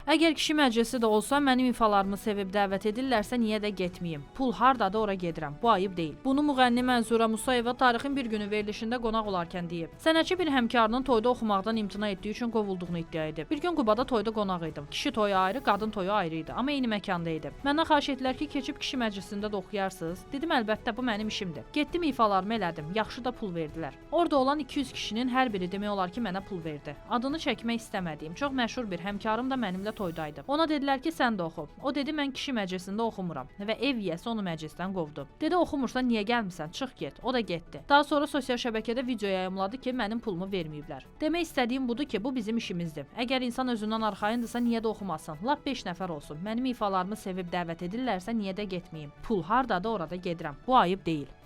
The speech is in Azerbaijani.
Əgər kişi məclisi də olsa, mənim ifalarımı sevib dəvət edirlərsə, niyə də getməyim? Pul hardadır, ora gedirəm. Bu ayıb deyil. Bunu müğənni Mənzura Musayeva Tarixin bir günü verilişində qonaq olarkən deyib. Sənətçi bir həmkarının toyda oxumaqdan imtina etdiyi üçün qovulduğunu iddia edib. Bir gün Qubada toyda qonaq idim. Kişi toyu ayrı, qadın toyu ayrı idi, amma eyni məkanda idi. Məndən xahiş etdilər ki, keçib kişi məclisində də oxuyarsınız. Dedim, əlbəttə, bu mənim işimdir. Getdim ifalarımı elədim. Yaxşı da pul verdilər. Orada olan 200 kişinin hər biri demək olar ki, mənə pul verdi. Adını çəkmək istəmədiyim çox məşhur bir həmkarım da mənimlə toydaydı. Ona dedilər ki, sən də oxu. O dedi, mən kişi məclisində oxumuram və ev yiyəsi onu məclisdən qovdu. Dedi, oxumursan niyə gəlmisən? Çıx get. O da getdi. Daha sonra sosial şəbəkədə video yayımladı ki, mənim pulumu verməyiblər. Demək istədiyim budur ki, bu bizim işimizdir. Əgər insan özündən arxayındırsa, niyə də oxumasın? Lap 5 nəfər olsun. Mənim ifalarımı sevib dəvət edirlərsə, niyə də getməyim? Pul hardadır, orada gedirəm. Bu ayıb deyil.